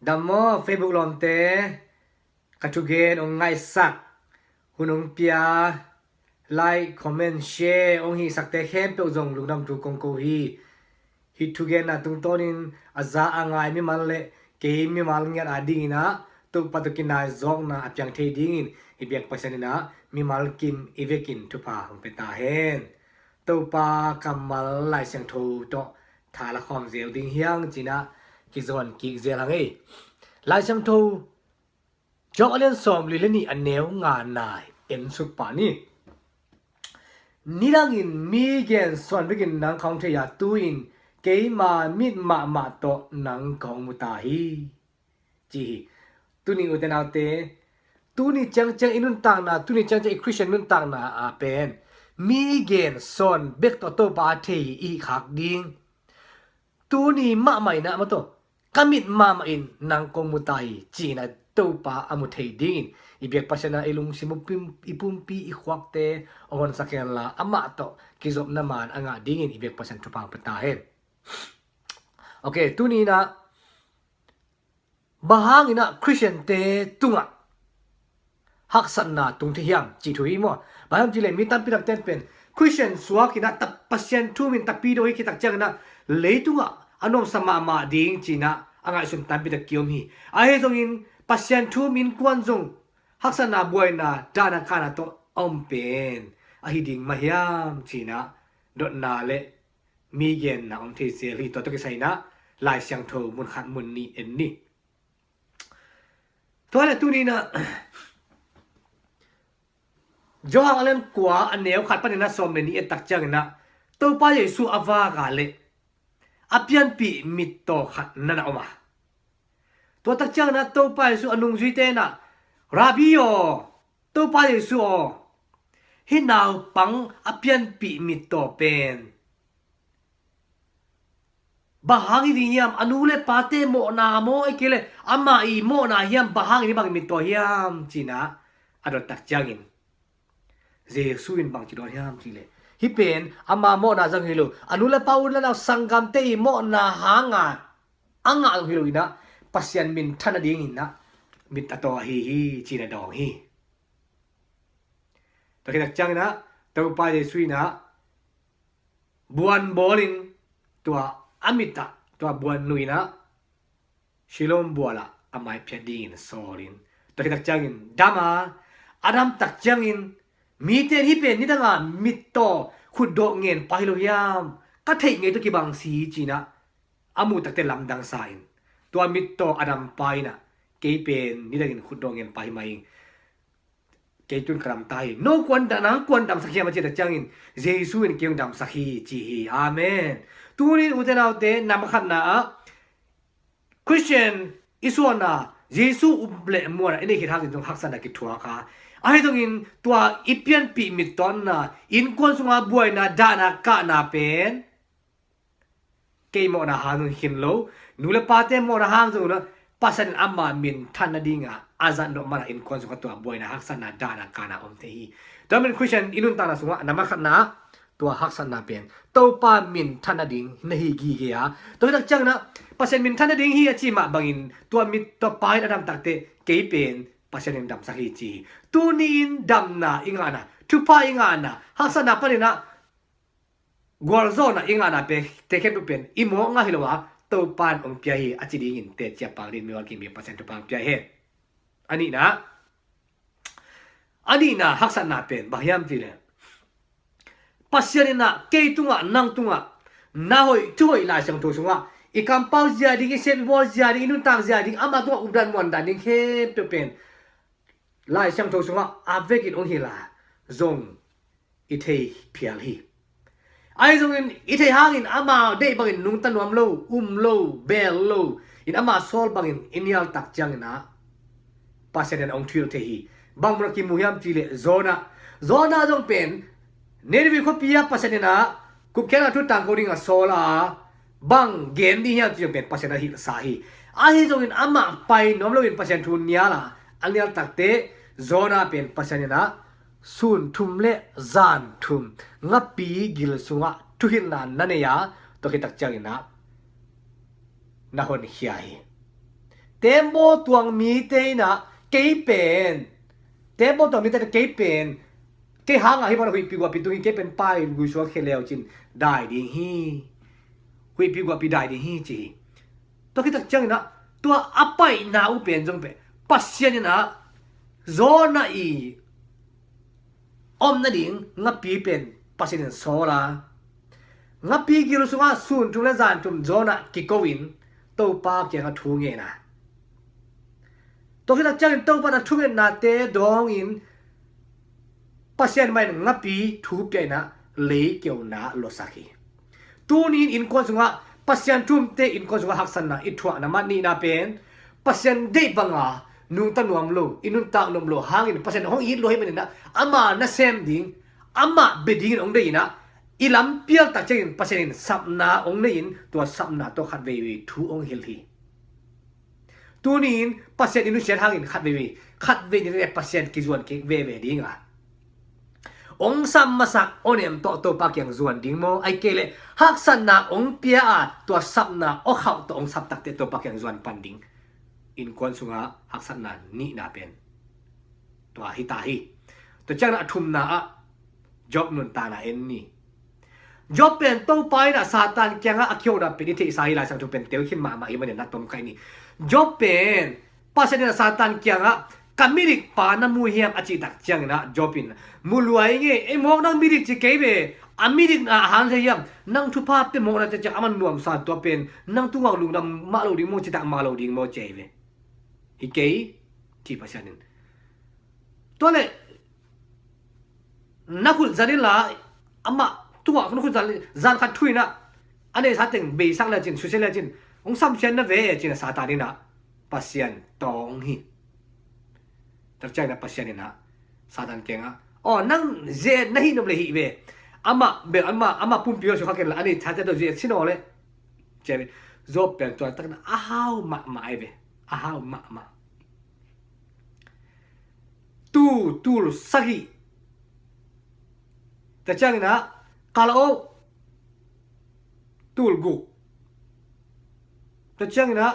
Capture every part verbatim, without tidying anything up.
Dam maw Facebook lawmte, ka thugen hong ngaihsak, hun hong pia, like, comment, share hong hihsakte khempeuh zong lungdam thu kong ko hi. Hih thugenna tungtawnin a za a ngai mimal le kei mimal ngiat a dingin ah Topa tawh kinai zawkna a piang thei dingin i biak Pasian in ah mimal kim i vekin thupha hong pia ta hen. Topa kammal Lai Siangtho tawh tha la khawm zel ding hi hang ci-in ah kizawn kik zel hang ei. Lai Siangtho Johan a lian sawmli le nih a neu nga na en suk pah ni. Nidangin mi gen suan bekin nang ka hong thei a, tu-in keima mit mahmah tawh nang ka hong mu ta hi, ci hi. Tuni ute naute, tuni ciangciang i nuntakna, tuni ciangciang i Christian nuntakna ah pen mi gen suan bek tawh Topa a thei i hih khak ding. Tuni mahmah in ah maw, ka mit mahmah in nang kong mu ta hi, ci-in ah Topa a mu thei dingin i biak Pasian ah i lungsim, i pumpi, i khuakte hong honsak hen la, amah tawh kizopna maan a ngah dingin i biak Pasian thupha hong pia ta hen. Ok, tuni in ah bang hangin ah Christian-te tungah haksatna tung thei hiam cih thu hi maw? Bang hiam cih leh mi tampi takte pen Christian suak in ah ta, Pasian thu-in tapidaw hi khit tak ciangin ah leitungah a nuamsa mahmah ding ci-in ah a ngaihsun tampi tak ki-om hi. Ahi zongin Pasian thu-in innkuan zong haksatna, buaina, dahna, kahna tawh a om pen ahi ding mah hiam ci-in ah dotna le mi genna om thei zel hi. Tua tawh kisai in ah Lai Siangtho mun khat mun nih en ni. Tua le tuni in ah Johan a lian kua a neu khat panin ah sawm le nih et tak ciangin ah Topa Jesu a vak a leh a pianpih mittaw khat na na om a. Tua tak ciangin ah Topa Jesu a nungzuite in ah, Rabbi aw, Topa Jesu aw, hih naupang a pianpih mittaw pen bang hang hi ding hiam? A nu le pate mawhna maw, ahih kei leh amah i mawhna hiam? Bang hangin hih bangin mittaw hiam ci-in ah a dot tak ciangin Jesu in bangci dawn hiam cih leh, hih pen ama mawhna zong hi lo, a nu le pa, u le nau, sanggamte i mawhna hanga a ngah zong hi lo in ah Pasian minthan nadingin ah mit a taw ahi hi ci-in a dawng hi. Tua khit tak ciangin ah Topa Jesu in ah buan bawlin tua a mit ah, tua buan nuh in ah Siloam bual ah a maiphiat dingin sawlin, tua khit tak ciangin dam a, a dam tak ciangin mite in, hih pen nidanga mittaw khutdawh ngen pa hi lo hiam, ka theih ngei tawh kibang si hi ci-in ah a muh takte lamdang sa in, tua mittaw a dam pa in ah, kei pen nidangin khutdawh ngen pa hi mah ing, kei tun ka dam ta hi. No kuan da, nang kuan damsak hiam a cih tak ciangin Jesu in kei hong damsak hi ci hi. Amen. Tuni in ute naute, na masa khatna ah Christian i suahna, Jesu um le muanna i neih khit hangin zong haksatna kithuak a, ahi zongin tua i pianpih mittaw na, innkuan sunga buaina, dahna, kahna pen kei mawhna hang zong hi lo, nu le pate mawhna hang zong hi lo, Pasian in ama minthan nadinga a zat nop man ah innkuan sungah tua buaina, haksatna, dahna, kahna om thei hi. Tua manin Christian i nuntakna sungah na masa khatna ah tua haksatna pen Topa minthan nading na hi gige a, tua hi tak ciangin ah Pasian minthan nading hi a ci mah bangin tua mit, tua pa in a dam tak teh kei pen Pasian in damsak hi ci hi. Tuni in damna i ngahna, thupha i ngahna, haksatna panin ah gualzawhna i ngahna pen, te khempeuh pen i mawk ngah hi lo a, Topa in hong pia hi a ci dingin teci a pang dingin mimal kim biak Pasian thupha hong pia hi. A nihna, a nihna haksatna pen bang hiam cih leh, Pasian in ah kei tungah, nang tungah, na hoih thu hoih Lai Siangtho sungah i kampau zia ding, i sep i bawl zia ding, i nuntak zia ding, ama tungah updan muandan ding khempeuh pen Lai Siangtho sungah a vekin hong hilh a, zong i thei phial hi. Ahi zongin i theih hangin ama deih bangin nungta nuam lo, um lo, bel lo in, ama sawl bangin i nial tak ciangin ah Pasian in hong thuhilh thei hi. Bang mun ah kimu hiam cih leh Jonah, Jonah zong pen Nineveh khuapi ah Pasian in ah kumkhiatna thu tangko dingin a sawl a, bang gen ding hiam cih zong pen Pasian a hilhsa hi. Ahi zongin amah pai nuam loin Pasian thu nial a, a nial tak teh Jonah pen Pasian in ah sun thum le zan thum ngapi gil sungah thuhilhna na nei a, tua khit tak ciangin ah na honkhia hi. Tembaw tuang mite in ah kei pen, tembaw tuang mite in ah kei pen, kei hangah hih bangin huihpi guahpi tung hi, kei pen Pa' guisuang khia leucin dai ding hi, huihpi guahpi dai ding hi ci hi. Tua khit tak ciangin ah tua a paina uh pen zong pen Pasian in ah Jonah i om nading ngapi pen Pasian in sawl a, ngapi gil sungah sun thum le zan thum Jonah kiko in Topa kiangah thu ngen a. Tua khit tak ciangin Topa in a thungennate dawngin Pasian mah in ngapi thu pia in ah lei keuna luasak hi. Tuni in innkuan sungah, Pasian thu umte innkuan sungah haksatna i thuakna mah nihna pen Pasian deih banga nungta nuam lo, i nuntak nuam lo hangin Pasian hong it lua hi manin ah ama nasem ding, amah bia dingin hong deih in ah i lampial tak ciangin Pasian in sapna hong nei in tua sapna tawh khat veivei thu hong hilh hi. Tuni in Pasian i nusiat hangin khat veivei, khat vei ni le Pasian kizuan kik veve ding a, hong sam masak awnem tawh Topa kiang zuan ding maw, ahih kei leh haksatna hong pia a tua sapna aw khauh tawh hong sap takte Topa kiang zuan pan ding. Innkuan sungah haksatna nihna pen tua hi ta hi. Tua ciangin a thumna ah Job nuntakna en ni. Job pen Topa in ah Satan kiangah a kihona pen i theihsa hi, Lai Siangtho pen tel khin mahmah hi manin na tom kai ni. Job pen Pasian in ah Satan kiangah ka midikpa na mu hiam a cih tak ciangin ah Job in mu lua ing e, ei mawk nang midik ci kei ve, a midikna a hang thei hiam, nang thupha pia mawkna te ciang a man nuamsa tua pen nang tungah lungdam mah lo ding maw, citak mah lo ding maw ci hi ve. Hi kei ci Pasian in. Tua leh na khut zan inla amah tungah na khut zan, zan khat thu in ah a neihsa teng beisak lecin, susia lecin hong samsiat na ve cin a Satan in ah Pasian tawng hi. Tak ciangin ah Pasian in ah Satan kiangah, aw nang zet na hih nop le hih ve. Amah bel amah, amah pumpi aw sukha kenla a neihsa te tawh zet sin aw le. Job pen tua takin a hau mahmah ahi ve. A hau mahmah. Tul, tul sagih. Tua ciangin ah kalaoh tul guk. Tua ciangin ah,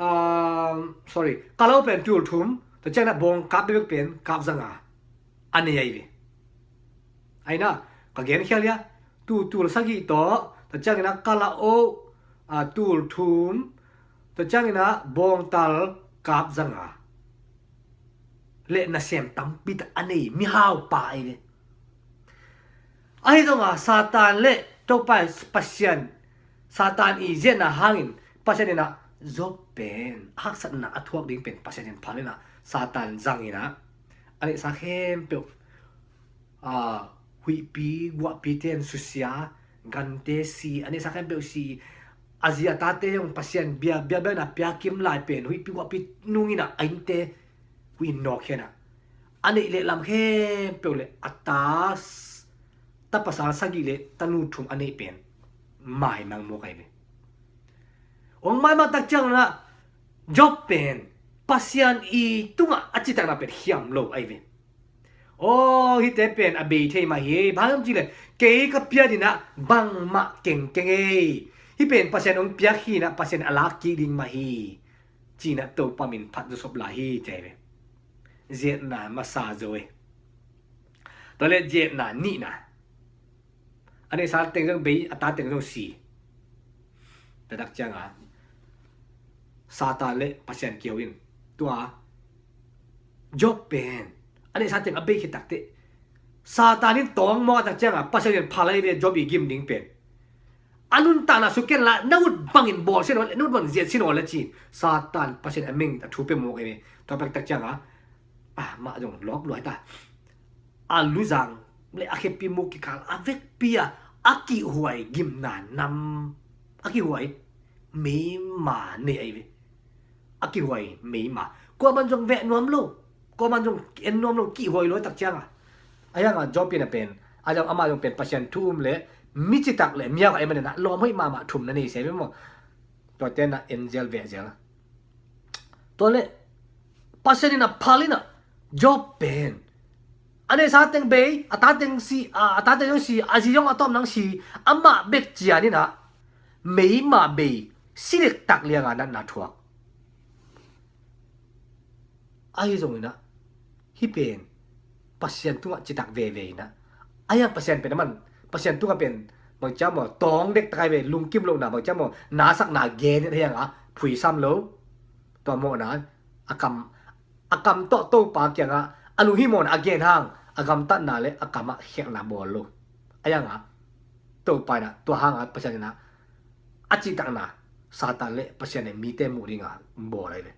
um, sorry, kalaoh pen tul thum. Tua ciangin ah bawng kap bekbek pen kap zanga a nei ahi ve. Aina ka gen khial hia, tul, tul sagih tawh, tua ciangin ah kalaoh, ah, tul thum, tua ciangin ah bawngtal kap zanga le nasem tampi tak a nei mihaupa ahi ve. Ahi zongah Satan le Topa Pasian, Satan i ziatna hangin Pasian in ah Job pen haksatna a thuak ding pen Pasian in phal in ah Satan zang in ah a neihsa khempeuh, a, huihpi guahpite in susia, gante si, a neihsa khempeuh si, a zi a tate zong Pasian bia, bia, biakna pia kim lai pen huihpi guahpi nung in ah a innte huih in nawkkhia in ah a neih leh lam khempeuh le a ta s-, ta pasal sagih le tanu thum a neih pen maimang mawk ahi ve. Hong maimang tak ciangin ah Job pen Pasian i tungah a citakna pen hiam lo ahi ve. Aw, hihte pen a bei thei mah hi, bang hiam cih leh kei ka piat in ah bangmah kengkeng ei. Hih pen Pasian hong piak hi in ah Pasian a lak kik ding mah hi, ci in ah Topa min phat zawsop lai hi ci ahi ve. Ziatna masa zo e. Tua leh ziatna nihna, a neihsa teng zong bei, a ta teng zong si. Tua tak ciangin ah Satan le Pasian kiho in tua Job pen a neihsa teng a bei khit takteh Satan in tawng mawk a tak ciangin ah Pasian in phal ahi ve Job i gim ding pen. A nuntakna suk kenla, na ut bangin bawl sin aw le, na ut bangin ziat sin aw le ci-in Satan Pasian a meng a thu pia mawk ahi ve. Tua pek tak ciangin ah, ah, mah zong lawp lua hi ta. A luzang le a khepi muk kikal a vekpi a, a kihhuai gimna nam, a kihhuai meima nei ahi ve. A kihhuai meima. Kuaman zong veh nuam lo, kuaman zong en nuam lo, kihhuai lua tak ciangin ah. A hiangah Job in a pen, a zong amah zong pen Pasian thu um le mi citak le mi a ka em a nena lawm hoih mahmah thum na nei se ve maw. Tuate na en zel veh zel. Tua leh Pasian in a phal in ah Job pen a neihsa teng bei, a ta teng si, a, a ta teng zong si, a zi zong a tawp nang si, amah bek cian in ah meima bei, si dektak lianga natna thuak. Ahi zongin ah hih pen Pasian tungah citak veve in ah, a hiang Pasian pen a man, Pasian tungah pen bangci maw, tawng dektak ahi ve, lungkim lohna, bangci maw, nasakna gen in a hiang ah phuisam lo. Tua mawhna a kam, a kam tawh Topa kiangah a lunghimawhna a gen hang a gamtatna le a kamah khialhna bawl lo. A hiang ah Topa in ah tua hang ah Pasian in ah a citakna Satan le Pasian le mite muh ding a bawl ahi ve.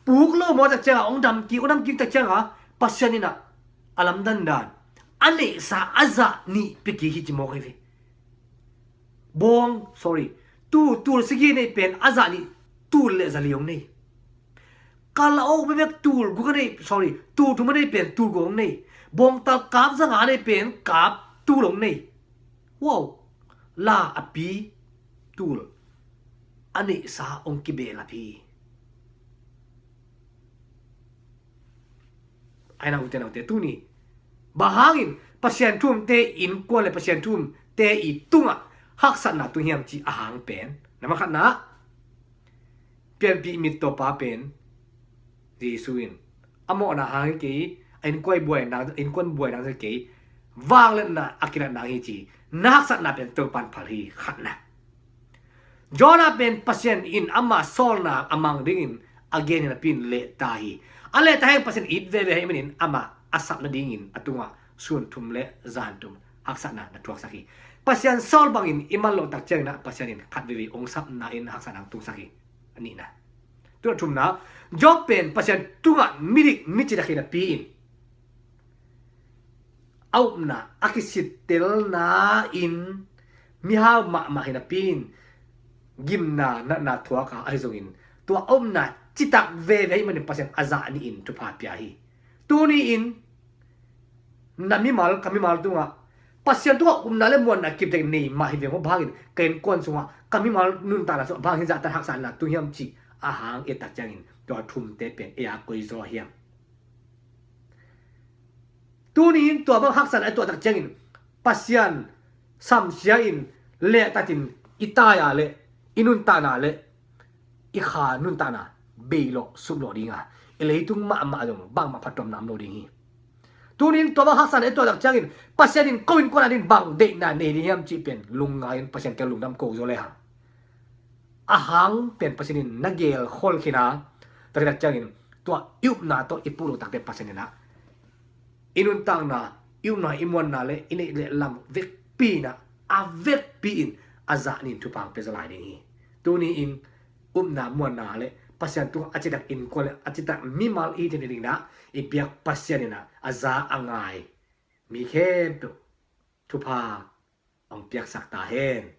Puk lo mawh tak ciangah hong dam kik, hong dam kik tak ciangah Pasian in ah a lamdang dan a neihsa a zah nih pia kik hi ci mawk ahi ve. Bawng, sorry, tul, tul sagih nei pen a zah nih tul le zali hong nei. Kal a awk bekbek tul guk a nei, sorry, tul thum a nei pen tul guk hong nei. Bawngtal kap zanga a nei pen kap tul hong nei. Wow, la a pi tul a neihsa hong kibehlap hi. Ai na ute na ute, tuni bang hangin Pasian thu umte innkuan le Pasian thu umte i tungah haksatna tung hiam cih a hang pen, na ma khatna, pianpih mittawpa pen Jesu in a mawhna hang hi kei, a innkuan buai nang, innkuan buai nang hi kei, vangliatna a kilat nang hi ci, na haksatna pen Topan phal hi, khatna. Jonah pen Pasian in ama sawlna a mang dingin a gen hi napi in lehta hi. A lehta heng Pasian it veve hi manin ama a sap nadingin a tungah sun thum le zan thum haksatna na thuaksak hi. Pasian sawl bangin i man loh tak ciangin ah Pasian in khat veve hong sapna in haksatna hong tungsak hi. A nihna. Tua thumna, Job pen Pasian tungah midik mi citak hi napi in a upna a kisittelna in mihau mahmah hi napi in gimna natna thuak a, ahi zongin tua a upna citak veve hi manin Pasian a zah nih in thupha pia hi. Tuni in na mimal, ka mimal tungah Pasian tungah upna le muanna kiptek nei mah hi veng maw, bang hangin ka innkuan sungah ka mimal nuntakna sungah bang hangin zahtan haksatna tung hiam cih a hang i et tak ciangin tua thumte pen ei a koi zaw hiam? Tuni in tua bang haksatna i tuah tak ciangin Pasian samsia in lehtatin i tai-a le i nuntakna le i kha nuntakna beilawh suplawh dinga, i leitung mahmah zong bangmah phattuamna om lo ding hi. Tuni in tua bang haksatna i tuah tak ciangin Pasian in ko innkuan adingin bang deihna nei ding hiam cih pen lungngai in Pasian kiang lungdam ko zaw le hang. A hang pen Pasian in na gelkhol khin a, tua khit tak ciangin tua i upna tawh i puh loh takte Pasian in ah i nuntakna, i upna, i muanna le i neih le lam vekpi in ah, a vekpi in a zah nih in thupha hong pia zaw lai ding hi. Tuni in upna, muanna le Pasian tungah a citak innkuan le a citak mimal i hih theihna dingin ah i biak Pasian in ah a za a ngai mi khempeuh thupha hong piaksak ta hen.